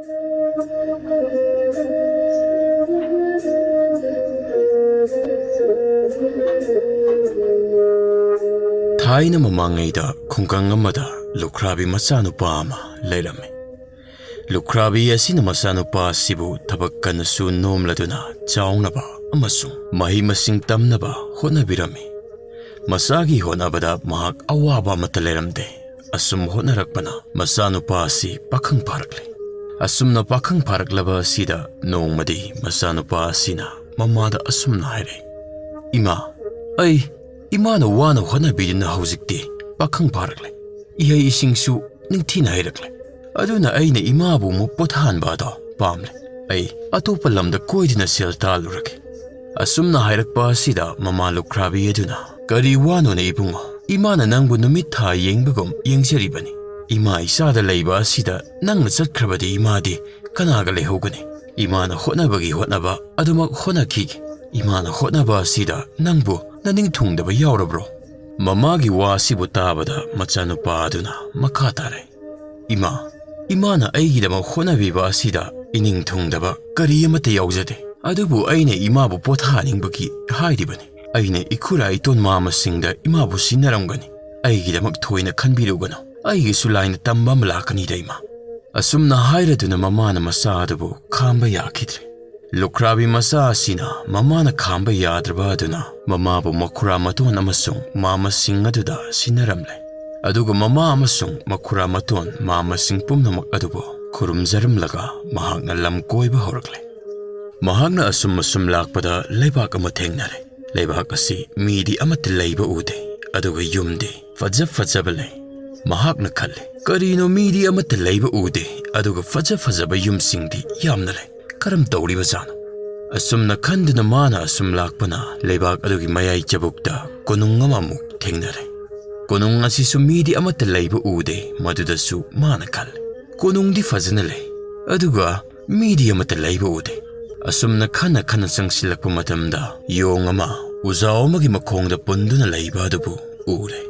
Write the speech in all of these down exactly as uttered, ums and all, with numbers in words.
ꯊꯥꯏꯅ ꯃꯃꯥꯡꯉꯩꯗ ꯈꯨꯡꯒꯪ ꯑꯃꯗ ꯂꯨꯈ꯭ꯔꯥꯕꯤ ꯃꯆꯥꯅꯨꯄꯥ ꯑꯃ ꯂꯩꯔꯝꯃꯤ꯫ ꯂꯨꯈ꯭ꯔꯥꯕꯤ ꯑꯁꯤꯅ ꯃꯆꯥꯅꯨꯄꯥ ꯑꯁꯤꯕꯨ ꯊꯕꯛ ꯀꯟꯅꯁꯨ ꯅꯣꯝꯂꯗꯨꯅ ꯆꯥꯎꯅꯕ ꯑꯃꯁꯨꯡ ꯃꯍꯩ ꯃꯁꯤꯡ ꯇꯝꯅꯕ ꯍꯣꯠꯅꯕꯤꯔꯝꯃꯤ꯫ ꯃꯆꯥꯒꯤ ꯍꯣꯠꯅꯕꯗ ꯃꯍꯥꯛ ꯑꯋꯥꯕ ꯑꯃꯠꯇ ꯂꯩꯔꯝꯗꯦ꯫ ꯑꯁꯨꯝ ꯍꯣꯠꯅꯔꯛꯄꯅ ꯃꯆꯥꯅꯨꯄꯥ ꯑꯁꯤ ꯄꯥꯈꯪ ꯐꯥꯔꯛꯂꯦ꯫ ꯑꯁꯨꯝꯅ ꯄꯥꯈꯪ ꯐꯥꯔꯛꯂꯕ ꯑꯁꯤꯗ ꯅꯣꯡꯃꯗꯤ ꯃꯆꯥꯅꯨꯄꯥ ꯑꯁꯤꯅ ꯃꯃꯥꯗ ꯑꯁꯨꯝꯅ ꯍꯥꯏꯔꯦ, "ꯏꯃꯥ, ꯑꯩ ꯏꯃꯥꯅ ꯋꯥꯅ ꯍꯣꯠꯅꯕꯤꯗꯨꯅ ꯍꯧꯖꯤꯛꯇꯤ ꯄꯥꯈꯪ ꯐꯥꯔꯛꯂꯦ꯫ ꯏꯍꯩ ꯏꯁꯤꯡꯁꯨ ꯅꯤꯡꯊꯤꯅ ꯍꯩꯔꯛꯂꯦ꯫ ꯑꯗꯨꯅ ꯑꯩꯅ ꯏꯃꯥꯕꯨ ꯑꯃꯨꯛ ꯄꯣꯊꯥꯍꯟꯕ ꯑꯗꯣ ꯄꯥꯝꯂꯦ꯫ ꯑꯩ ꯑꯇꯣꯞꯄ ꯂꯝꯗ ꯀꯣꯏꯗꯨꯅ ꯁꯦꯜ ꯇꯥꯜꯂꯨꯔꯒꯦ꯫" ꯑꯁꯨꯝꯅ ꯍꯥꯏꯔꯛꯄ ꯑꯁꯤꯗ ꯃꯃꯥ ꯂꯨꯈ꯭ꯔꯥꯕꯤ ꯑꯗꯨꯅ, "ꯀꯔꯤ ꯋꯥꯅꯣꯅꯦ ꯏꯕꯨꯡꯉꯣ? ꯏꯃꯥꯅ ꯅꯪꯕꯨ ꯅꯨꯃꯤꯠ ꯊꯥ ꯌꯦꯡꯕꯒꯨꯝ ꯌꯦꯡꯖꯔꯤꯕꯅꯤ꯫ ꯏꯃꯥ ꯏꯆꯥꯗ ꯂꯩꯕ ꯑꯁꯤꯗ ꯅꯪꯅ ꯆꯠꯈ꯭ꯔꯕꯗꯤ ꯏꯃꯥꯗꯤ ꯀꯅꯥꯒ ꯂꯩꯍꯧꯒꯅꯤ? ꯏꯃꯥꯅ ꯍꯣꯠꯅꯕꯒꯤ ꯍꯣꯠꯅꯕ ꯑꯗꯨꯃꯛ ꯍꯣꯠꯅꯈꯤꯒꯦ꯫ ꯏꯃꯥꯅ ꯍꯣꯠꯅꯕ ꯑꯁꯤꯗ ꯅꯪꯕꯨ ꯅꯅꯤꯡ ꯊꯨꯡꯗꯕ ꯌꯥꯎꯔꯕ꯭ꯔꯣ?" ꯃꯃꯥꯒꯤ ꯋꯥ ꯑꯁꯤꯕꯨ ꯇꯥꯕꯗ ꯃꯆꯥꯅꯨꯄꯥ ꯑꯗꯨꯅ ꯃꯈꯥ ꯇꯥꯔꯦ, "ꯏꯃꯥ, ꯏꯃꯥꯅ ꯑꯩꯒꯤꯗꯃꯛ ꯍꯣꯠꯅꯕꯤꯕ ꯑꯁꯤꯗ ꯏꯅꯤꯡ ꯊꯨꯡꯗꯕ ꯀꯔꯤ ꯑꯃꯠꯇ ꯌꯥꯎꯖꯗꯦ꯫ ꯑꯗꯨꯕꯨ ꯑꯩꯅ ꯏꯃꯥꯕꯨ ꯄꯣꯊꯥꯍꯟꯅꯤꯡꯕꯒꯤ ꯍꯥꯏꯔꯤꯕꯅꯤ꯫ ꯑꯩꯅ ꯏꯈꯨꯔꯥ ꯏꯇꯣꯟ ꯃꯥꯃꯁꯤꯡꯗ ꯏꯃꯥꯕꯨ ꯁꯤꯟꯅꯔꯝꯒꯅꯤ꯫ ꯑꯩꯒꯤꯗꯃꯛ ꯊꯣꯏꯅ ꯈꯟꯕꯤꯔꯨꯒꯅꯨ꯫ ꯑꯩꯒꯤꯁꯨ ꯂꯥꯏꯅ ꯇꯝꯕ ꯑꯃ ꯂꯥꯛꯀꯅꯤꯗ, ꯏꯃꯥ꯫" ꯑꯁꯨꯝꯅ ꯍꯥꯏꯔꯗꯨꯅ ꯃꯃꯥꯅ ꯃꯆꯥ ꯑꯗꯨꯕꯨ ꯈꯥꯝꯕ ꯌꯥꯈꯤꯗ꯭ꯔꯦ꯫ ꯂꯨꯈ꯭ꯔꯥꯕꯤ ꯃꯆꯥ ꯑꯁꯤꯅ ꯃꯃꯥꯅ ꯈꯥꯝꯕ ꯌꯥꯗ꯭ꯔꯕ ꯑꯗꯨꯅ ꯃꯃꯥꯕꯨ ꯃꯈꯨꯔꯥ ꯃꯇꯣꯟ ꯑꯃꯁꯨꯡ ꯃꯥꯃꯁꯤꯡ ꯑꯗꯨꯗ ꯁꯤꯟꯅꯔꯝꯂꯦ꯫ ꯑꯗꯨꯒ ꯃꯃꯥ ꯑꯃꯁꯨꯡ ꯃꯈꯨꯔꯥ ꯃꯇꯣꯟ ꯃꯥꯃꯁꯤꯡ ꯄꯨꯝꯅꯃꯛ ꯑꯗꯨꯕꯨ ꯈꯨꯔꯨꯝꯖꯔꯝꯂꯒ ꯃꯍꯥꯛꯅ ꯂꯝ ꯀꯣꯏꯕ ꯍꯧꯔꯛꯂꯦ꯫ ꯃꯍꯥꯛꯅ ꯑꯁꯨꯝ ꯑꯁꯨꯝ ꯂꯥꯛꯄꯗ ꯂꯩꯕꯥꯛ ꯑꯃ ꯊꯦꯡꯅꯔꯦ꯫ ꯂꯩꯕꯥꯛ ꯑꯁꯤ ꯃꯤꯗꯤ ꯑꯃꯠꯇ ꯂꯩꯕ ꯎꯗꯦ, ꯑꯗꯨꯒ ꯌꯨꯝꯗꯤ ꯐꯖ ꯐꯖꯕ ꯂꯩ꯫ ꯃꯍꯥꯛꯅ ꯈꯜꯂꯦ, "ꯀꯔꯤꯅꯣ ꯃꯤꯗꯤ ꯑꯃꯠꯇ ꯂꯩꯕ ꯎꯗꯦ, ꯑꯗꯨꯒ ꯐꯖ ꯐꯖꯕ ꯌꯨꯝꯁꯤꯡꯗꯤ ꯌꯥꯝꯅ ꯂꯩ꯫ ꯀꯔꯝ ꯇꯧꯔꯤꯕꯖꯥꯠꯅꯣ?" ꯑꯁꯨꯝꯅ ꯈꯟꯗꯨꯅ ꯃꯥꯅ ꯑꯁꯨꯝ ꯂꯥꯛꯄꯅ ꯂꯩꯕꯥꯛ ꯑꯗꯨꯒꯤ ꯃꯌꯥꯏ ꯆꯕꯨꯛꯇ ꯀꯣꯅꯨꯡ ꯑꯃꯃꯨꯛ ꯊꯦꯡꯅꯔꯦ꯫ ꯀꯣꯅꯨꯡ ꯑꯁꯤꯁꯨ ꯃꯤꯗꯤ ꯑꯃꯠꯇ ꯂꯩꯕ ꯎꯗꯦ꯫ ꯃꯗꯨꯗꯁꯨ ꯃꯥꯅ ꯈꯜꯂꯦ, "ꯀꯣꯅꯨꯡꯗꯤ ꯐꯖꯅ ꯂꯩ, ꯑꯗꯨꯒ ꯃꯤꯗꯤ ꯑꯃꯠꯇ ꯂꯩꯕ ꯎꯗꯦ꯫" ꯑꯁꯨꯝꯅ ꯈꯟꯅ ꯈꯟꯅ ꯆꯪꯁꯤꯜꯂꯛꯄ ꯃꯇꯝꯗ ꯌꯣꯡ ꯑꯃ ꯎꯖꯥꯎ ꯑꯃꯒꯤ ꯃꯈꯣꯡꯗ ꯄꯨꯟꯗꯨꯅ ꯂꯩꯕ ꯑꯗꯨꯕꯨ ꯎꯔꯦ꯫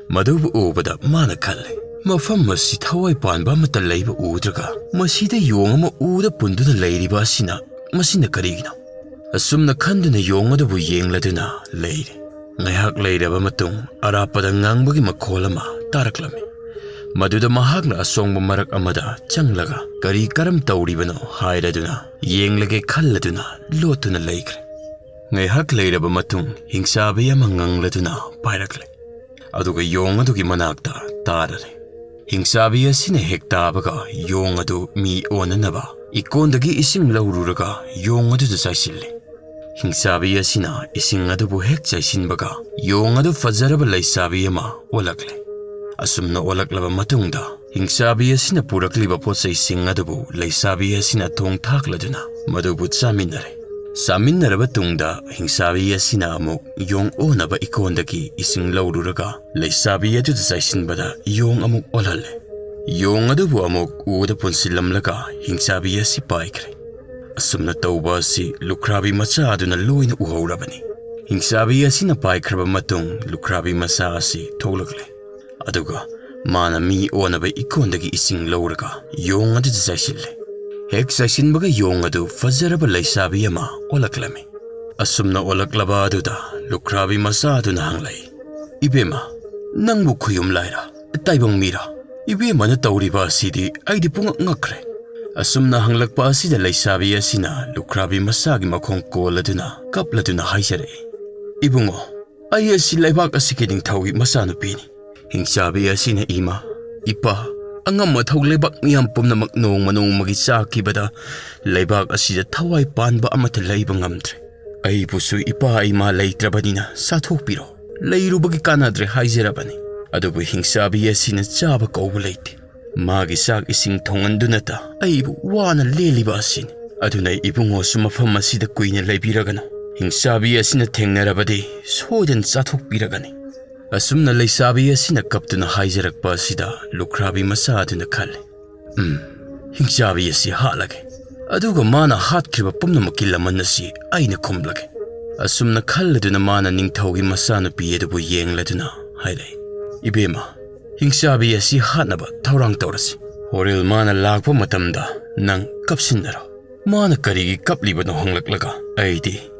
ꯃꯗꯨꯕꯨ ꯎꯕꯗ ꯃꯥꯅ ꯈꯜꯂꯦ, "ꯃꯐꯝ ꯑꯁꯤ ꯊꯋꯥꯏ ꯄꯥꯟꯕ ꯑꯃꯠꯇ ꯂꯩꯕ ꯎꯗ꯭ꯔꯒ ꯃꯁꯤꯗ ꯌꯣꯡ ꯑꯃ ꯎꯗ ꯄꯨꯟꯗꯨꯅ ꯂꯩꯔꯤꯕ ꯑꯁꯤꯅ, ꯃꯁꯤꯅ ꯀꯔꯤꯒꯤꯅꯣ?" ꯑꯁꯨꯝꯅ ꯈꯟꯗꯨꯅ ꯌꯣꯡ ꯑꯗꯨꯕꯨ ꯌꯦꯡꯂꯗꯨꯅ ꯂꯩꯔꯦ꯫ ꯉꯥꯏꯍꯥꯛ ꯂꯩꯔꯕ ꯃꯇꯨꯡ ꯑꯔꯥꯞꯄꯗ ꯉꯥꯡꯕꯒꯤ ꯃꯈꯣꯜ ꯑꯃ ꯇꯥꯔꯛꯂꯝꯃꯤ꯫ ꯃꯗꯨꯗ ꯃꯍꯥꯛꯅ ꯑꯁꯣꯡꯕ ꯃꯔꯛ ꯑꯃꯗ ꯆꯪꯂꯒ ꯀꯔꯤ ꯀꯔꯝ ꯇꯧꯔꯤꯕꯅꯣ ꯍꯥꯏꯔꯗꯨꯅ ꯌꯦꯡꯂꯒꯦ ꯈꯜꯂꯗꯨꯅ ꯂꯣꯠꯇꯨꯅ ꯂꯩꯈ꯭ꯔꯦ꯫ ꯉꯥꯏꯍꯥꯛ ꯂꯩꯔꯕ ꯃꯇꯨꯡ ꯍꯤꯡꯆꯥꯕꯤ ꯑꯃ ꯉꯪꯂꯗꯨꯅ ꯄꯥꯏꯔꯛꯂꯦ꯫ ꯑꯗꯨꯒ ꯌꯣꯡ ꯑꯗꯨꯒꯤ ꯃꯅꯥꯛꯇ ꯇꯥꯔꯔꯦ꯫ ꯍꯤꯡꯆꯥꯕꯤ ꯑꯁꯤꯅ ꯍꯦꯛ ꯇꯥꯕꯒ ꯌꯣꯡ ꯑꯗꯨ ꯃꯤ ꯑꯣꯟꯅꯅꯕ ꯏꯀꯣꯟꯗꯒꯤ ꯏꯁꯤꯡ ꯂꯧꯔꯨꯔꯒ ꯌꯣꯡ ꯑꯗꯨꯗ ꯆꯥꯏꯁꯤꯜꯂꯦ꯫ ꯍꯤꯡꯆꯥꯕꯤ ꯑꯁꯤꯅ ꯏꯁꯤꯡ ꯑꯗꯨꯕꯨ ꯍꯦꯛ ꯆꯥꯏꯁꯤꯟꯕꯒ ꯌꯣꯡ ꯑꯗꯨ ꯐꯖꯔꯕ ꯂꯩꯁꯥꯕꯤ ꯑꯃ ꯑꯣꯜꯂꯛꯂꯦ꯫ ꯑꯁꯨꯝꯅ ꯑꯣꯜꯂꯛꯂꯕ ꯃꯇꯨꯡꯗ ꯍꯤꯡꯆꯥꯕꯤ ꯑꯁꯤꯅ ꯄꯨꯔꯛꯂꯤꯕ ꯄꯣꯠꯆꯩꯁꯤꯡ ꯑꯗꯨꯕꯨ ꯂꯩꯁꯥꯕꯤ ꯑꯁꯤꯅ ꯊꯣꯡ ꯊꯥꯛꯂꯗꯨꯅ ꯃꯗꯨꯕꯨ ꯆꯥꯃꯤꯟꯅꯔꯦ꯫ ꯆꯥꯃꯤꯟꯅꯔꯕ ꯇꯨꯡꯗ ꯍꯤꯡꯆꯥꯕꯤ ꯑꯁꯤꯅ ꯑꯃꯨꯛ ꯌꯣꯡ ꯑꯣꯟꯅꯕ ꯏꯀꯣꯟꯗꯒꯤ ꯏꯁꯤꯡ ꯂꯧꯔꯨꯔꯒ ꯂꯩꯁꯥꯕꯤ ꯑꯗꯨꯗ ꯆꯥꯏꯁꯤꯟꯕꯗ ꯌꯣꯡ ꯑꯃꯨꯛ ꯑꯣꯜꯍꯜꯂꯦ꯫ ꯌꯣꯡ ꯑꯗꯨꯕꯨ ꯑꯃꯨꯛ ꯎꯗ ꯄꯨꯟꯁꯤꯜꯂꯝꯂꯒ ꯍꯤꯡꯆꯥꯕꯤ ꯑꯁꯤ ꯄꯥꯏꯈ꯭ꯔꯦ꯫ ꯑꯁꯨꯝꯅ ꯇꯧꯕ ꯑꯁꯤ ꯂꯨꯈ꯭ꯔꯥꯕꯤ ꯃꯆꯥ ꯑꯗꯨꯅ ꯂꯣꯏꯅ ꯎꯍꯧꯔꯕꯅꯤ꯫ ꯍꯤꯡꯆꯥꯕꯤ ꯑꯁꯤꯅ ꯄꯥꯏꯈ꯭ꯔꯕ ꯃꯇꯨꯡ ꯂꯨꯈ꯭ꯔꯥꯕꯤ ꯃꯆꯥ ꯑꯁꯤ ꯊꯣꯛꯂꯛꯂꯦ꯫ ꯑꯗꯨꯒ ꯃꯥꯅ ꯃꯤ ꯑꯣꯟꯅꯕ ꯏꯀꯣꯟꯗꯒꯤ ꯏꯁꯤꯡ ꯂꯧꯔꯒ ꯌꯣꯡ ꯑꯗꯨꯗ ꯆꯥꯏꯁꯤꯜꯂꯦ꯫ ꯍꯦꯛ ꯆꯥꯏꯁꯤꯟꯕꯒ ꯌꯣꯡ ꯑꯗꯨ ꯐꯖꯔꯕ ꯂꯩꯁꯥꯕꯤ ꯑꯃ ꯑꯣꯜꯂꯛꯂꯝꯃꯤ꯫ ꯑꯁꯨꯝꯅ ꯑꯣꯜꯂꯛꯂꯕ ꯑꯗꯨꯗ ꯂꯨꯈ꯭ꯔꯥꯕꯤ ꯃꯆꯥ ꯑꯗꯨꯅ ꯍꯪꯂꯛꯏ, "ꯏꯕꯦꯝꯃ, ꯅꯪꯕꯨ ꯈꯨꯌꯨꯝ ꯂꯥꯏꯔ, ꯇꯥꯏꯕꯪ ꯃꯤꯔ? ꯏꯕꯦꯝꯃꯅ ꯇꯧꯔꯤꯕ ꯑꯁꯤꯗꯤ ꯑꯩꯗꯤ ꯄꯨꯡꯉꯛ ꯉꯛꯈ꯭ꯔꯦ"꯫ ꯑꯁꯨꯝꯅ ꯍꯪꯂꯛꯄ ꯑꯁꯤꯗ ꯂꯩꯁꯥꯕꯤ ꯑꯁꯤꯅ ꯂꯨꯈ꯭ꯔꯥꯕꯤ ꯃꯆꯥꯒꯤ ꯃꯈꯣꯡ ꯀꯣꯜꯂꯗꯨꯅ ꯀꯞꯂꯗꯨꯅ ꯍꯥꯏꯖꯔꯛꯏ, "ꯏꯕꯨꯡꯉꯣ, ꯑꯩ ꯑꯁꯤ ꯂꯩꯕꯥꯛ ꯑꯁꯤꯒꯤ ꯅꯤꯡꯊꯧꯒꯤ ꯃꯆꯥꯅꯨꯄꯤꯅꯤ"꯫ ꯍꯤꯡꯆꯥꯕꯤ ꯑꯁꯤꯅ, "ꯏꯃꯥ, ꯏꯄꯥ, ꯑꯉꯝ ꯑꯊꯧ ꯂꯩꯕꯥꯛ ꯃꯤꯌꯥꯝ ꯄꯨꯝꯅꯃꯛ ꯅꯣꯡꯃ ꯅꯣꯡꯃꯒꯤ ꯆꯥꯈꯤꯕꯗ ꯂꯩꯕꯥꯛ ꯑꯁꯤꯗ ꯊꯋꯥꯏ ꯄꯥꯟꯕ ꯑꯃꯠꯇ ꯂꯩꯕ ꯉꯝꯗ꯭ꯔꯦ꯫ ꯑꯩꯕꯨꯁꯨ ꯏꯄꯥ ꯏꯃꯥ ꯂꯩꯇ꯭ꯔꯕꯅꯤꯅ ꯆꯥꯊꯣꯛꯄꯤꯔꯣ, ꯂꯩꯔꯨꯕꯒꯤ ꯀꯥꯟꯅꯗ꯭ꯔꯦ ꯍꯥꯏꯖꯔꯕꯅꯤ꯫ ꯑꯗꯨꯕꯨ ꯍꯤꯡꯆꯥꯕꯤ ꯑꯁꯤꯅ ꯆꯥꯕ ꯀꯧꯕ ꯂꯩꯇꯦ꯫ ꯃꯥꯒꯤ ꯆꯥꯛ ꯏꯁꯤꯡ ꯊꯣꯡꯍꯟꯗꯨꯅꯇ ꯑꯩꯕꯨ ꯋꯥꯅ ꯂꯦꯜꯂꯤꯕ ꯑꯁꯤꯅꯤ꯫ ꯑꯗꯨꯅ ꯏꯕꯨꯡꯉꯣꯁꯨ ꯃꯐꯝ ꯑꯁꯤꯗ ꯀꯨꯏꯅ ꯂꯩꯕꯤꯔꯒꯅꯨ꯫ ꯍꯤꯡꯆꯥꯕꯤ ꯑꯁꯤꯅ ꯊꯦꯡꯅꯔꯕꯗꯤ ꯁꯣꯏꯗꯅ ꯆꯥꯊꯣꯛꯄꯤꯔꯒꯅꯤ"꯫ ꯑꯁꯨꯝꯅ ꯂꯩꯁꯥꯕꯤ ꯑꯁꯤꯅ ꯀꯞꯇꯨꯅ ꯍꯥꯏꯖꯔꯛꯄ ꯑꯁꯤꯗ ꯂꯨꯈ꯭ꯔꯥꯕꯤ ꯃꯆꯥ ꯑꯗꯨꯅ ꯈꯜꯂꯤ, "ꯎꯝ, ꯍꯤꯡꯆꯥꯕꯤ ꯑꯁꯤ ꯍꯥꯠꯂꯒꯦ, ꯑꯗꯨꯒ ꯃꯥꯅ ꯍꯥꯠꯈ꯭ꯔꯤꯕ ꯄꯨꯝꯅꯃꯛꯀꯤ ꯂꯃꯟ ꯑꯁꯤ ꯑꯩꯅ ꯈꯨꯝꯂꯒꯦ"꯫ ꯑꯁꯨꯝꯅ ꯈꯜꯂꯗꯨꯅ ꯃꯥꯅ ꯅꯤꯡꯊꯧꯒꯤ ꯃꯆꯥꯅꯨꯄꯤ ꯑꯗꯨꯕꯨ ꯌꯦꯡꯂꯗꯨꯅ ꯍꯥꯏꯔꯛꯏ, "ꯏꯕꯦꯝꯃ, "ꯍꯤꯡꯆꯥꯕꯤ ꯑꯁꯤ ꯍꯥꯠꯅꯕ ꯊꯧꯔꯥꯡ ꯇꯧꯔꯁꯤ꯫ ꯍꯣꯔꯦꯜ ꯃꯥꯅ ꯂꯥꯛꯄ ꯃꯇꯝꯗ ꯅꯪ ꯀꯞꯁꯤꯟꯅꯔꯣ꯫ ꯃꯥꯅ ꯀꯔꯤꯒꯤ ꯀꯞꯂꯤꯕꯅꯣ ꯍꯪꯂꯛꯂꯒ ꯑꯩꯗꯤ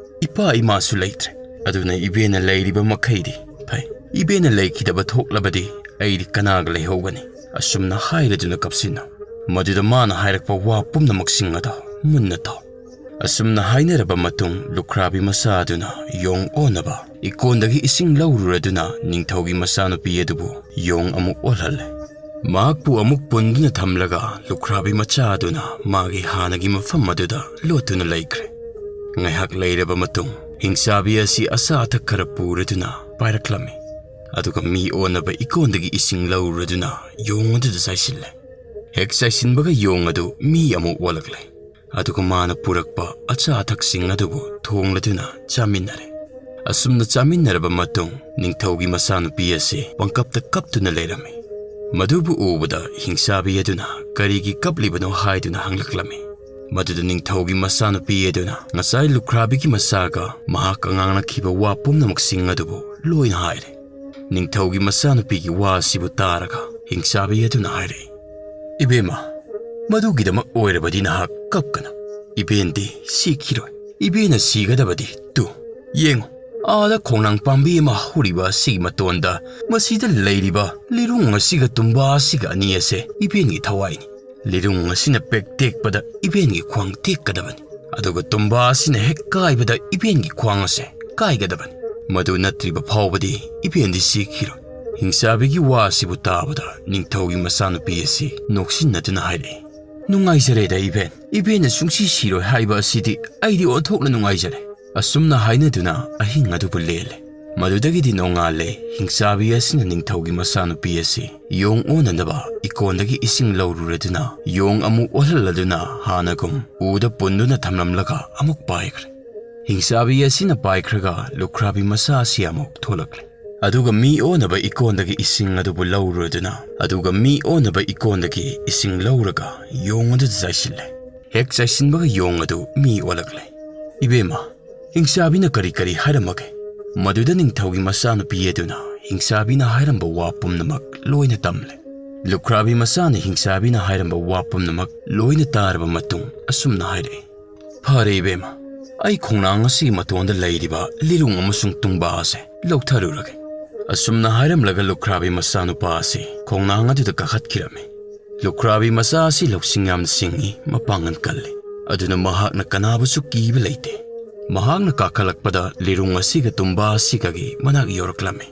ꯏꯄꯥ ꯏꯃꯥꯁꯨ ꯂꯩꯇ꯭ꯔꯦ꯫ ꯑꯗꯨꯅ ꯏꯕꯦꯟꯅ ꯂꯩꯔꯤꯕ ꯃꯈꯩꯗꯤ ꯐꯩ꯫ ꯏꯕꯦꯟꯅ ꯂꯩꯈꯤꯗꯕ ꯊꯣꯛꯂꯕꯗꯤ ꯑꯩꯗꯤ ꯀꯅꯥꯒ ꯂꯩꯍꯧꯒꯅꯤ?" ꯑꯁꯨꯝꯅ ꯍꯥꯏꯔꯗꯨꯅ ꯀꯞꯁꯤꯟꯅꯧ꯫ ꯃꯗꯨꯗ ꯃꯥꯅ ꯍꯥꯏꯔꯛꯄ ꯋꯥ ꯄꯨꯝꯅꯃꯛꯁꯤꯡ ꯑꯗꯣ ꯃꯨꯟꯅ ꯇꯥꯎ꯫ ꯑꯁꯨꯝꯅ ꯍꯥꯏꯅꯔꯕ ꯃꯇꯨꯡ, ꯂꯨꯈ꯭ꯔꯥꯕꯤ ꯃꯆꯥ ꯑꯗꯨꯅ ꯌꯣꯡ ꯑꯣꯟꯅꯕ ꯏꯀꯣꯟꯗꯒꯤ ꯏꯁꯤꯡ ꯂꯧꯔꯨꯔꯗꯨꯅ ꯅꯤꯡꯊꯧꯒꯤ ꯃꯆꯥꯅꯨꯄꯤ ꯑꯗꯨꯕꯨ ꯌꯣꯡ ꯑꯃꯨꯛ ꯑꯣꯜꯍꯜꯂꯦ꯫ ꯃꯍꯥꯛꯄꯨ ꯑꯃꯨꯛ ꯄꯨꯟꯗꯨꯅ ꯊꯝꯂꯒ ꯂꯨꯈ꯭ꯔꯥꯕꯤ ꯃꯆꯥ ꯑꯗꯨꯅ ꯃꯥꯒꯤ ꯍꯥꯟꯅꯒꯤ ꯃꯐꯝ ꯑꯗꯨꯗ ꯂꯣꯠꯇꯨꯅ ꯂꯩꯈ꯭ꯔꯦ꯫ ꯉꯥꯏꯍꯥꯛ ꯂꯩꯔꯕ ꯃꯇꯨꯡ, ꯍꯤꯡꯆꯥꯕꯤ ꯑꯁꯤ ꯑꯆꯥ ꯑꯊꯛ ꯈꯔ ꯄꯨꯔꯗꯨꯅ ꯄꯥꯏꯔꯛꯂꯝꯃꯤ꯫ ꯑꯗꯨꯒ ꯃꯤ ꯑꯣꯟꯅꯕ ꯏꯀꯣꯟꯗꯒꯤ ꯏꯁꯤꯡ ꯂꯧꯔꯨꯔꯗꯨꯅ ꯌꯣꯡ ꯑꯗꯨꯗ ꯆꯥꯏꯁꯤꯜꯂꯦ꯫ ꯍꯦꯛ ꯆꯥꯏꯁꯤꯟꯕꯒ ꯌꯣꯡ ꯑꯗꯨ ꯃꯤ ꯑꯃꯨꯛ ꯑꯣꯜꯂꯛꯂꯦ꯫ ꯑꯗꯨꯒ ꯃꯥꯅ ꯄꯨꯔꯛꯄ ꯑꯆꯥ ꯑꯊꯛꯁꯤꯡ ꯑꯗꯨꯕꯨ ꯊꯣꯡꯂꯗꯨꯅ ꯆꯥꯃꯤꯟꯅꯔꯦ꯫ ꯑꯁꯨꯝꯅ ꯆꯥꯃꯤꯟꯅꯔꯕ ꯃꯇꯨꯡ, ꯅꯤꯡꯊꯧꯒꯤ ꯃꯆꯥꯅꯨꯄꯤ ꯑꯁꯤ ꯄꯪꯀꯞꯇ ꯀꯞꯇꯨꯅ ꯂꯩꯔꯝꯃꯤ꯫ ꯃꯗꯨꯕꯨ ꯎꯕꯗ ꯍꯤꯡꯆꯥꯕꯤ ꯑꯗꯨꯅ ꯀꯔꯤꯒꯤ ꯀꯞꯂꯤꯕꯅꯣ ꯍꯥꯏꯗꯨꯅ ꯍꯪꯂꯛꯂꯝꯃꯤ꯫ ꯃꯗꯨꯗ ꯅꯤꯡꯊꯧꯒꯤ ꯃꯆꯥꯅꯨꯄꯤ ꯑꯗꯨꯅ ꯉꯁꯥꯏ ꯂꯨꯈ꯭ꯔꯥꯕꯤꯒꯤ ꯃꯆꯥꯒ ꯃꯍꯥꯛꯀ ꯉꯥꯡꯅꯈꯤꯕ ꯋꯥ ꯄꯨꯝꯅꯃꯛꯁꯤꯡ ꯑꯗꯨꯕꯨ ꯂꯣꯏꯅ ꯍꯥꯏꯔꯦ꯫ ꯅꯤꯡꯊꯧꯒꯤ ꯃꯆꯥꯅꯨꯄꯤꯒꯤ ꯋꯥ ꯑꯁꯤꯕꯨ ꯇꯥꯔꯒ ꯍꯤꯡꯆꯥꯕꯤ ꯑꯗꯨꯅ ꯍꯥꯏꯔꯛꯏ, "ꯏꯕꯦꯝꯃ, ꯃꯗꯨꯒꯤꯗꯃꯛ ꯑꯣꯏꯔꯕꯗꯤ ꯅꯍꯥꯛ ꯀꯞꯀꯅꯨ꯫ ꯏꯕꯦꯟꯗꯤ ꯁꯤꯈꯤꯔꯣꯏ꯫ ꯏꯕꯦꯟꯅ ꯁꯤꯒꯗꯕꯗꯤ ꯇꯨ, ꯌꯦꯡꯉꯨ, ꯑꯥꯗ ꯈꯣꯡꯅꯥꯡ ꯄꯥꯝꯕꯤ ꯑꯃ ꯍꯧꯔꯤꯕ ꯑꯁꯤꯒꯤ ꯃꯇꯣꯟꯗ ꯃꯁꯤꯗ ꯂꯩꯔꯤꯕ ꯂꯤꯔꯨꯡ ꯑꯁꯤꯒ ꯇꯨꯝꯕꯥ ꯑꯁꯤꯒ ꯑꯅꯤ ꯑꯁꯦ ꯏꯕꯦꯟꯒꯤ ꯊꯋꯥꯏꯅꯤ꯫ ꯂꯤꯔꯨꯡ ꯑꯁꯤꯅ ꯄꯦꯛ ꯇꯦꯛꯄꯗ ꯏꯕꯦꯟꯒꯤ ꯈ꯭ꯋꯥꯡ ꯇꯦꯛꯀꯗꯕꯅꯤ꯫ ꯑꯗꯨꯒ ꯇꯨꯝꯕꯥ ꯑꯁꯤꯅ ꯍꯦꯛ ꯀꯥꯏꯕꯗ ꯏꯕꯦꯟꯒꯤ ꯈ꯭ꯋꯥꯡ ꯑꯁꯦ ꯀꯥꯏꯒꯗꯕꯅꯤ꯫ ꯃꯗꯨ ꯅꯠꯇ꯭ꯔꯤꯕ ꯐꯥꯎꯕꯗꯤ ꯏꯕꯦꯟꯗꯤ ꯁꯤꯈꯤꯔꯣꯏ꯫" ꯍꯤꯡꯆꯥꯕꯤꯒꯤ ꯋꯥ ꯑꯁꯤꯕꯨ ꯇꯥꯕꯗ ꯅꯤꯡꯊꯧꯒꯤ ꯃꯆꯥꯅꯨꯄꯤ ꯑꯁꯤ ꯅꯣꯛꯁꯤꯟꯅꯗꯨꯅ ꯍꯥꯏꯔꯛꯏ, "ꯅꯨꯡꯉꯥꯏꯖꯔꯦꯗ ꯏꯕꯦꯟ꯫ ꯏꯕꯦꯟꯅ ꯁꯨꯡꯁꯤ ꯁꯤꯔꯣꯏ ꯍꯥꯏꯕ ꯑꯁꯤꯗꯤ ꯑꯩꯗꯤ ꯑꯣꯟꯊꯣꯛꯅ ꯅꯨꯡꯉꯥꯏꯖꯔꯦ꯫" ꯑꯁꯨꯝꯅ ꯍꯥꯏꯅꯗꯨꯅ ꯑꯍꯤꯡ ꯑꯗꯨꯕꯨ ꯂꯦꯜꯂꯦ꯫ ꯃꯗꯨꯗꯒꯤꯗꯤ ꯅꯣꯡꯉꯥꯜꯂꯦ꯫ ꯍꯤꯡꯆꯥꯕꯤ ꯑꯁꯤꯅ ꯅꯤꯡꯊꯧꯒꯤ ꯃꯆꯥꯅꯨꯄꯤ ꯑꯁꯤ ꯌꯣꯡ ꯑꯣꯟꯅꯅꯕ ꯏꯀꯣꯟꯗꯒꯤ ꯏꯁꯤꯡ ꯂꯧꯔꯨꯔꯗꯨꯅ ꯌꯣꯡ ꯑꯃꯨꯛ ꯑꯣꯜꯍꯜꯂꯗꯨꯅ ꯍꯥꯟꯅꯒꯨꯝ ꯎꯗ ꯄꯨꯟꯗꯨꯅ ꯊꯝꯂꯝꯂꯒ ꯑꯃꯨꯛ ꯄꯥꯏꯈ꯭ꯔꯦ꯫ ꯍꯤꯡꯆꯥꯕꯤ ꯑꯁꯤꯅ ꯄꯥꯏꯈ꯭ꯔꯒ ꯂꯨꯈ꯭ꯔꯥꯕꯤ ꯃꯆꯥ ꯑꯁꯤ ꯑꯃꯨꯛ ꯊꯣꯛꯂꯛꯂꯦ꯫ ꯑꯗꯨꯒ ꯃꯤ ꯑꯣꯟꯅꯕ ꯏꯀꯣꯟꯗꯒꯤ ꯏꯁꯤꯡ ꯑꯗꯨꯕꯨ ꯂꯧꯔꯨꯔꯗꯨꯅ, ꯑꯗꯨꯒ ꯃꯤ ꯑꯣꯟꯅꯕ ꯏꯀꯣꯟꯗꯒꯤ ꯏꯁꯤꯡ ꯂꯧꯔꯒ ꯌꯣꯡ ꯑꯗꯨꯗ ꯆꯥꯏꯁꯤꯜꯂꯦ꯫ ꯍꯦꯛ ꯆꯥꯏꯁꯤꯟꯕꯒ ꯌꯣꯡ ꯑꯗꯨ ꯃꯤ ꯑꯣꯜꯂꯛꯂꯦ꯫ "ꯏꯕꯦꯝꯃ, ꯍꯤꯡꯆꯥꯕꯤꯅ ꯀꯔꯤ ꯀꯔꯤ ꯍꯥꯏꯔꯝꯃꯒꯦ?" ꯃꯗꯨꯗ ꯅꯤꯡꯊꯧꯒꯤ ꯃꯆꯥꯅꯨꯄꯤ ꯑꯗꯨꯅ ꯍꯤꯡꯆꯥꯕꯤꯅ ꯍꯥꯏꯔꯝꯕ ꯋꯥ ꯄꯨꯝꯅꯃꯛ ꯂꯣꯏꯅ ꯇꯝꯂꯦ꯫ ꯂꯨꯈ꯭ꯔꯥꯕꯤ ꯃꯆꯥꯅ ꯍꯤꯡꯆꯥꯕꯤꯅ ꯍꯥꯏꯔꯝꯕ ꯋꯥ ꯄꯨꯝꯅꯃꯛ ꯂꯣꯏꯅ ꯇꯥꯔꯕ ꯃꯇꯨꯡ ꯑꯁꯨꯝꯅ ꯍꯥꯏꯔꯛꯏ, "ꯐꯔꯦ ꯏꯕꯦꯝꯃ, ꯑꯩ ꯈꯣꯡꯅꯥꯡ ꯑꯁꯤꯒꯤ ꯃꯇꯣꯟꯗ ꯂꯩꯔꯤꯕ ꯂꯤꯔꯨꯡ ꯑꯃꯁꯨꯡ ꯇꯨꯡꯕꯥ ꯑꯁꯦ ꯂꯧꯊꯔꯨꯔꯒꯦ꯫" ꯑꯁꯨꯝꯅ ꯍꯥꯏꯔꯝꯂꯒ ꯂꯨꯈ꯭ꯔꯥꯕꯤ ꯃꯆꯥꯅꯨꯄꯥ ꯑꯁꯤ ꯈꯣꯡꯅꯥꯡ ꯑꯗꯨꯗ ꯀꯥꯈꯠꯈꯤꯔꯝꯃꯤ꯫ ꯂꯨꯈ꯭ꯔꯥꯕꯤ ꯃꯆꯥ ꯑꯁꯤ ꯂꯧꯁꯤꯡ ꯌꯥꯝꯅ ꯁꯤꯡꯏ, ꯃꯄꯥꯡꯒꯜ ꯀꯜꯂꯤ꯫ ꯑꯗꯨꯅ ꯃꯍꯥꯛꯅ ꯀꯅꯥꯕꯨꯁꯨ ꯀꯤꯕ ꯂꯩꯇꯦ꯫ ꯃꯍꯥꯛꯅ ꯀꯥꯈꯠꯂꯛꯄꯗ ꯂꯤꯔꯨꯡ ꯑꯁꯤꯒ ꯇꯨꯝꯕꯥ ꯑꯁꯤꯒꯒꯤ ꯃꯅꯥꯛ ꯌꯧꯔꯛꯂꯝꯃꯤ꯫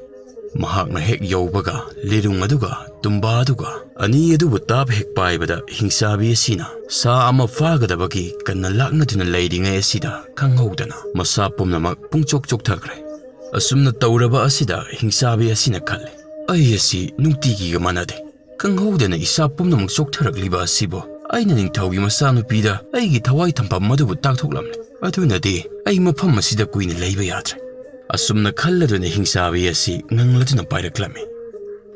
ꯃꯍꯥꯛꯅ ꯍꯦꯛ ꯌꯧꯕꯒ ꯂꯤꯔꯨꯡ ꯑꯗꯨꯒ ꯇꯨꯝꯕꯥ ꯑꯗꯨꯒ ꯑꯅꯤ ꯑꯗꯨꯕꯨ ꯇꯥꯞ ꯍꯦꯛ ꯄꯥꯏꯕꯗ ꯍꯤꯡꯆꯥꯕꯤ ꯑꯁꯤꯅ ꯁꯥ ꯑꯃ ꯐꯥꯒꯗꯕꯒꯤ ꯀꯟꯅ ꯂꯥꯛꯅꯗꯨꯅ ꯂꯩꯔꯤꯉꯩ ꯑꯁꯤꯗ ꯈꯪꯍꯧꯗꯅ ꯃꯁꯥ ꯄꯨꯝꯅꯃꯛ ꯄꯨꯡꯆꯣꯛ ꯆꯣꯛꯊꯈ꯭ꯔꯦ꯫ ꯑꯁꯨꯝꯅ ꯇꯧꯔꯕ ꯑꯁꯤꯗ ꯍꯤꯡꯆꯥꯕꯤ ꯑꯁꯤꯅ ꯈꯜꯂꯦ, "ꯑꯩ ꯑꯁꯤ ꯅꯨꯡꯇꯤꯒꯤꯒ ꯃꯥꯟꯅꯗꯦ꯫ ꯈꯪꯍꯧꯗꯅ ꯏꯁꯥ ꯄꯨꯝꯅꯃꯛ ꯆꯣꯛꯊꯔꯛꯂꯤꯕ ꯑꯁꯤꯕꯨ ꯑꯩꯅ ꯅꯤꯡꯊꯧꯒꯤ ꯃꯆꯥꯅꯨꯄꯤꯗ ꯑꯩꯒꯤ ꯊꯋꯥꯏ ꯊꯝꯐꯝ ꯑꯗꯨꯕꯨ ꯇꯥꯛꯊꯣꯛꯂꯝꯂꯦ꯫ ꯑꯗꯨꯅꯗꯤ ꯑꯩ ꯃꯐꯝ ꯑꯁꯤꯗ ꯀꯨꯏꯅ ꯂꯩꯕ ꯌꯥꯗ꯭ꯔꯦ꯫" ꯑꯁꯨꯝꯅ ꯈꯜꯂꯗꯨꯅ ꯍꯤꯡꯆꯥꯕꯤ ꯑꯁꯤ ꯉꯪꯂꯗꯨꯅ ꯄꯥꯏꯔꯛꯂꯝꯃꯤ꯫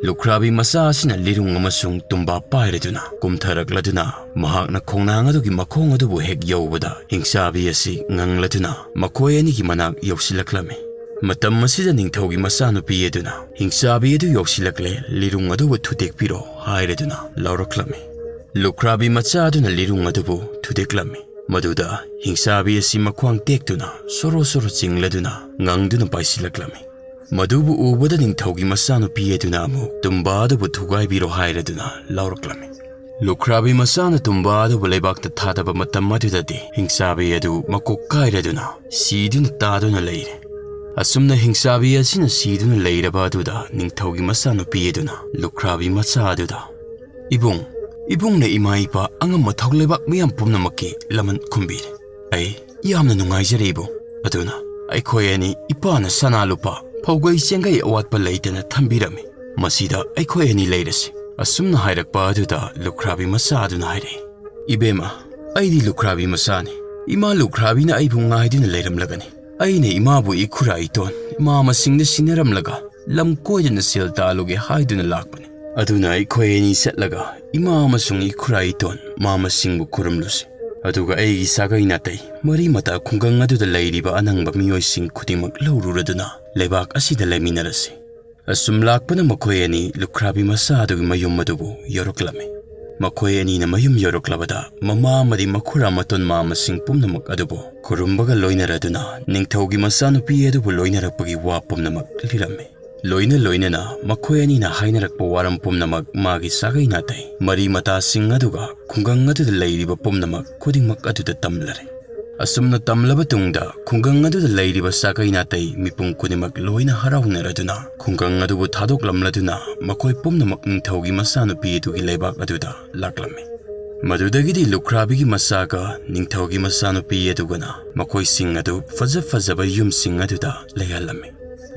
ꯂꯨꯈ꯭ꯔꯥꯕꯤ ꯃꯆꯥ ꯑꯁꯤꯅ ꯂꯤꯔꯨꯡ ꯑꯃꯁꯨꯡ ꯇꯨꯝꯕꯥ ꯄꯥꯏꯔꯗꯨꯅ ꯀꯨꯝꯊꯔꯛꯂꯗꯨꯅ ꯃꯍꯥꯛꯅ ꯈꯣꯡꯅꯥꯡ ꯑꯗꯨꯒꯤ ꯃꯈꯣꯡ ꯑꯗꯨꯕꯨ ꯍꯦꯛ ꯌꯧꯕꯗ ꯍꯤꯡꯆꯥꯕꯤ ꯑꯁꯤ ꯉꯪꯂꯗꯨꯅ ꯃꯈꯣꯏ ꯑꯅꯤꯒꯤ ꯃꯅꯥꯛ ꯌꯧꯁꯤꯜꯂꯛꯂꯝꯃꯤ꯫ ꯃꯇꯝ ꯑꯁꯤꯗ ꯅꯤꯡꯊꯧꯒꯤ ꯃꯆꯥꯅꯨꯄꯤ ꯑꯗꯨꯅ ꯍꯤꯡꯆꯥꯕꯤ ꯑꯗꯨ ꯌꯧꯁꯤꯜꯂꯛꯂꯦ, ꯂꯤꯔꯨꯡ ꯑꯗꯨꯕꯨ ꯊꯨꯗꯦꯛꯄꯤꯔꯣ ꯍꯥꯏꯔꯗꯨꯅ ꯂꯥꯎꯔꯛꯂꯝꯃꯤ꯫ ꯂꯨꯈ꯭ꯔꯥꯕꯤ ꯃꯆꯥ ꯑꯗꯨꯅ ꯂꯤꯔꯨꯡ ꯑꯗꯨꯕꯨ ꯊꯨꯗꯦꯛꯂꯝꯃꯤ꯫ ꯃꯗꯨꯗ ꯍꯤꯡꯆꯥꯕꯤ ꯑꯁꯤ ꯃꯈ꯭ꯋꯥꯡ ꯇꯦꯛꯇꯨꯅ ꯁꯣꯔꯣ ꯁꯣꯔꯣ ꯆꯤꯡꯂꯗꯨꯅ ꯉꯪꯗꯨꯅ ꯄꯥꯏꯁꯤꯜꯂꯛꯂꯝꯃꯤ꯫ ꯃꯗꯨꯕꯨ ꯎꯕꯗ ꯅꯤꯡꯊꯧꯒꯤ ꯃꯆꯥꯅꯨꯄꯤ ꯑꯗꯨꯅ ꯑꯃꯨꯛ ꯇꯨꯝꯕꯥ ꯑꯗꯨꯕꯨ ꯊꯨꯒꯥꯏꯕꯤꯔꯣ ꯍꯥꯏꯔꯗꯨꯅ ꯂꯥꯎꯔꯛꯂꯝꯃꯤ꯫ ꯂꯨꯈ꯭ꯔꯥꯕꯤ ꯃꯆꯥꯅ ꯇꯨꯝꯕꯥ ꯑꯗꯨꯕꯨ ꯂꯩꯕꯥꯛꯇ ꯊꯥꯗꯕ ꯃꯇꯝ ꯑꯗꯨꯗꯗꯤ ꯍꯤꯡꯆꯥꯕꯤ ꯑꯗꯨ ꯃꯀꯣꯛ ꯀꯥꯏꯔꯗꯨꯅ ꯁꯤꯗꯨꯅ ꯇꯥꯗꯨꯅ ꯂꯩꯔꯦ꯫ ꯑꯁꯨꯝꯅ ꯍꯤꯡꯆꯥꯕꯤ ꯑꯁꯤꯅ ꯁꯤꯗꯨꯅ ꯂꯩꯔꯕ ꯑꯗꯨꯗ ꯅꯤꯡꯊꯧꯒꯤ ꯃꯆꯥꯅꯨꯄꯤ ꯑꯗꯨꯅ ꯂꯨꯈ꯭ꯔꯥꯕꯤ ꯃꯆꯥ ꯑꯗꯨꯗ, "ꯏꯕꯨꯡ, ꯏꯕꯨꯡꯅ ꯏꯃꯥ ꯏꯄꯥ ꯑꯉꯝ ꯑꯊꯧ ꯂꯩꯕꯥꯛ ꯃꯤꯌꯥꯝ ꯄꯨꯝꯅꯃꯛꯀꯤ ꯂꯃꯟ ꯈꯨꯝꯕꯤꯔꯦ꯫ ꯑꯩ ꯌꯥꯝꯅ ꯅꯨꯡꯉꯥꯏꯖꯔꯦ ꯏꯕꯨꯡ꯫ ꯑꯗꯨꯅ ꯑꯩꯈꯣꯏ ꯑꯅꯤ ꯏꯄꯥꯅ ꯁꯅꯥ ꯂꯨꯄꯥ, ꯐꯧꯒꯩ ꯆꯦꯡꯒꯩ ꯑꯋꯥꯠꯄ ꯂꯩꯇꯅ ꯊꯝꯕꯤꯔꯝꯃꯤ꯫ ꯃꯁꯤꯗ ꯑꯩꯈꯣꯏ ꯑꯅꯤ ꯂꯩꯔꯁꯤ꯫" ꯑꯁꯨꯝꯅ ꯍꯥꯏꯔꯛꯄ ꯑꯗꯨꯗ ꯂꯨꯈ꯭ꯔꯥꯕꯤ ꯃꯆꯥ ꯑꯗꯨꯅ ꯍꯥꯏꯔꯛꯏ, "ꯏꯕꯦꯝꯃ, ꯑꯩꯗꯤ ꯂꯨꯈ꯭ꯔꯥꯕꯤ ꯃꯆꯥꯅꯤ꯫ ꯏꯃꯥ ꯂꯨꯈ꯭ꯔꯥꯕꯤꯅ ꯑꯩꯕꯨ ꯉꯥꯏꯗꯨꯅ ꯂꯩꯔꯝꯂꯒꯅꯤ꯫ ꯑꯩꯅ ꯏꯃꯥꯕꯨ ꯏꯈꯨꯔꯥ ꯏꯇꯣꯟ ꯏꯃꯥ ꯃꯁꯤꯡꯗ ꯁꯤꯟꯅꯔꯝꯂꯒ ꯂꯝ ꯀꯣꯏꯗꯅ ꯁꯦꯜ ꯇꯥꯜꯂꯨꯒꯦ ꯍꯥꯏꯗꯨꯅ ꯂꯥꯛꯄꯅꯤ꯫ ꯑꯗꯨꯅ ꯑꯩꯈꯣꯏ ꯑꯅꯤ ꯆꯠꯂꯒ ꯏꯃꯥ ꯑꯃꯁꯨꯡ ꯏꯈꯨꯔꯥ ꯏꯇꯣꯟ ꯃꯥ ꯃꯁꯤꯡꯕꯨ ꯈꯨꯔꯨꯝꯂꯨꯁꯤ꯫ ꯑꯗꯨꯒ ꯑꯩꯒꯤ ꯁꯥꯒꯩ ꯅꯥꯇꯩ, ꯃꯔꯤ ꯃꯇꯥ ꯈꯨꯡꯒꯪ ꯑꯗꯨꯗ ꯂꯩꯔꯤꯕ ꯑꯅꯪꯕ ꯃꯤꯑꯣꯏꯁꯤꯡ ꯈꯨꯗꯤꯡꯃꯛ ꯂꯧꯔꯨꯔꯗꯨꯅ ꯂꯩꯕꯥꯛ ꯑꯁꯤꯗ ꯂꯩꯃꯤꯟꯅꯔꯁꯤ꯫" ꯑꯁꯨꯝ ꯂꯥꯛꯄꯅ ꯃꯈꯣꯏ ꯑꯅꯤ ꯂꯨꯈ꯭ꯔꯥꯕꯤ ꯃꯆꯥ ꯑꯗꯨꯒꯤ ꯃꯌꯨꯝ ꯑꯗꯨꯕꯨ ꯌꯧꯔꯛꯂꯝꯃꯤ꯫ ꯃꯈꯣꯏ ꯑꯅꯤꯅ ꯃꯌꯨꯝ ꯌꯧꯔꯛꯂꯕꯗ ꯃꯃꯥ ꯑꯃꯗꯤ ꯃꯈꯨꯔꯥ ꯃꯇꯣꯟ ꯃꯃꯥꯁꯤꯡ ꯄꯨꯝꯅꯃꯛ ꯑꯗꯨꯕꯨ ꯈꯨꯔꯨꯝꯕꯒ ꯂꯣꯏꯅꯔꯗꯨꯅ ꯅꯤꯡꯊꯧꯒꯤ ꯃꯆꯥꯅꯨꯄꯤ ꯑꯗꯨꯕꯨ ꯂꯣꯏꯅꯔꯛꯄꯒꯤ ꯋꯥ ꯄꯨꯝꯅꯃꯛ ꯂꯤꯔꯝꯃꯤ꯫ ꯂꯣꯏꯅ ꯂꯣꯏꯅꯅ ꯃꯈꯣꯏ ꯑꯅꯤꯅ ꯍꯥꯏꯅꯔꯛꯄ ꯋꯥꯔꯝ ꯄꯨꯝꯅꯃꯛ ꯃꯥꯒꯤ ꯁꯥꯒꯩ ꯅꯥꯇꯩ, ꯃꯔꯤ ꯃꯇꯥꯁꯤꯡ ꯑꯗꯨꯒ ꯈꯨꯡꯒꯪ ꯑꯗꯨꯗ ꯂꯩꯔꯤꯕ ꯄꯨꯝꯅꯃꯛ ꯈꯨꯗꯤꯡꯃꯛ ꯑꯗꯨꯗ ꯇꯝꯂꯔꯦ꯫ ꯑꯁꯨꯝꯅ ꯇꯝꯂꯕ ꯇꯨꯡꯗ ꯈꯨꯡꯒꯪ ꯑꯗꯨꯗ ꯂꯩꯔꯤꯕ ꯁꯥꯒꯩ ꯅꯥꯇꯩ ꯃꯤꯄꯨꯝ ꯈꯨꯗꯤꯡꯃꯛ ꯂꯣꯏꯅ ꯍꯔꯥꯎꯅꯔꯗꯨꯅ ꯈꯨꯡꯒꯪ ꯑꯗꯨꯕꯨ ꯊꯥꯗꯣꯛꯂꯝꯂꯗꯨꯅ ꯃꯈꯣꯏ ꯄꯨꯝꯅꯃꯛ ꯅꯤꯡꯊꯧꯒꯤ ꯃꯆꯥꯅꯨꯄꯤ ꯑꯗꯨꯒꯤ ꯂꯩꯕꯥꯛ ꯑꯗꯨꯗ ꯂꯥꯛꯂꯝꯃꯤ꯫ ꯃꯗꯨꯗꯒꯤꯗꯤ ꯂꯨꯈ꯭ꯔꯥꯕꯤꯒꯤ ꯃꯆꯥꯒ ꯅꯤꯡꯊꯧꯒꯤ ꯃꯆꯥꯅꯨꯄꯤ ꯑꯗꯨꯒꯅ ꯃꯈꯣꯏꯁꯤꯡ ꯑꯗꯨ ꯐꯖ ꯐꯖꯕ ꯌꯨꯝꯁꯤꯡ ꯑꯗꯨꯗ ꯂꯩꯍꯜꯂꯝꯃꯤ꯫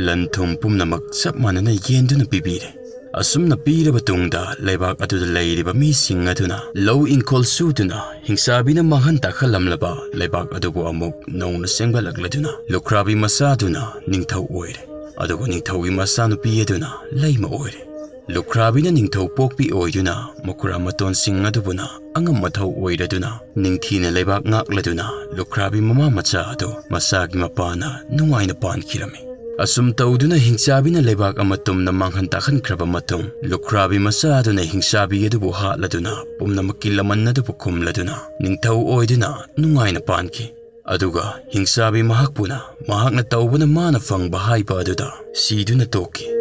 ꯂꯟ ꯊꯨꯝ ꯄꯨꯝꯅꯃꯛ ꯆꯞ ꯃꯥꯟꯅꯅ ꯌꯦꯟꯗꯨꯅ ꯄꯤꯕꯤꯔꯦ꯫ ꯑꯁꯨꯝꯅ ꯄꯤꯔꯕ ꯇꯨꯡꯗ ꯂꯩꯕꯥꯛ ꯑꯗꯨꯗ ꯂꯩꯔꯤꯕ ꯃꯤꯁꯤꯡ ꯑꯗꯨꯅ ꯂꯧ ꯏꯪꯈꯣꯜ ꯁꯨꯗꯨꯅ ꯍꯤꯡꯆꯥꯕꯤꯅ ꯃꯥꯡꯍꯟ ꯇꯥꯛꯍꯜꯂꯝꯂꯕ ꯂꯩꯕꯥꯛ ꯑꯗꯨꯕꯨ ꯑꯃꯨꯛ ꯅꯧꯅ ꯁꯦꯝꯒꯠꯂꯛꯂꯗꯨꯅ ꯂꯨꯈ꯭ꯔꯥꯕꯤ ꯃꯆꯥꯗꯨꯅ ꯅꯤꯡꯊꯧ ꯑꯣꯏꯔꯦ꯫ ꯑꯗꯨꯒ ꯅꯤꯡꯊꯧꯒꯤ ꯃꯆꯥꯅꯨꯄꯤ ꯑꯗꯨꯅ ꯂꯩꯃ ꯑꯣꯏꯔꯦ꯫ ꯂꯨꯈ꯭ꯔꯥꯕꯤꯅ ꯅꯤꯡꯊꯧ ꯄꯣꯛꯄꯤ ꯑꯣꯏꯗꯨꯅ ꯃꯈꯨꯔꯥ ꯃꯇꯣꯟꯁꯤꯡ ꯑꯗꯨꯕꯨꯅ ꯑꯉꯝ ꯑꯊꯧ ꯑꯣꯏꯔꯗꯨꯅ ꯅꯤꯡꯊꯤꯅ ꯂꯩꯕꯥꯛ ꯉꯥꯛꯂꯗꯨꯅ ꯂꯨꯈ꯭ꯔꯥꯕꯤ ꯃꯃꯥ ꯃꯆꯥ ꯑꯗꯨ ꯃꯆꯥꯒꯤ ꯃꯄꯥꯅ ꯅꯨꯡꯉꯥꯏꯅ ꯄꯥꯟꯈꯤꯔꯝꯃꯤ꯫ ꯑꯁꯨꯝ ꯇꯧꯗꯨꯅ ꯍꯤꯡꯆꯥꯕꯤꯅ ꯂꯩꯕꯥꯛ ꯑꯃ ꯇꯨꯝꯅ ꯃꯥꯡꯍꯟ ꯇꯥꯛꯍꯟꯈ꯭ꯔꯕ ꯃꯇꯨꯡ ꯂꯨꯈ꯭ꯔꯥꯕꯤ ꯃꯆꯥ ꯑꯗꯨꯅ ꯍꯤꯡꯆꯥꯕꯤ ꯑꯗꯨꯕꯨ ꯍꯥꯠꯂꯗꯨꯅ ꯄꯨꯝꯅꯃꯛꯀꯤ ꯂꯃꯟ ꯑꯗꯨꯕꯨ ꯈꯨꯝꯂꯗꯨꯅ ꯅꯤꯡꯊꯧ ꯑꯣꯏꯗꯨꯅ ꯅꯨꯡꯉꯥꯏꯅ ꯄꯥꯟꯈꯤ꯫ ꯑꯗꯨꯒ ꯍꯤꯡꯆꯥꯕꯤ ꯃꯍꯥꯛꯄꯨꯅ ꯃꯍꯥꯛꯅ ꯇꯧꯕꯅ ꯃꯥꯅ ꯐꯪꯕ ꯍꯥꯏꯕ ꯑꯗꯨꯗ ꯁꯤꯗꯨꯅ ꯇꯣꯛꯈꯤ꯫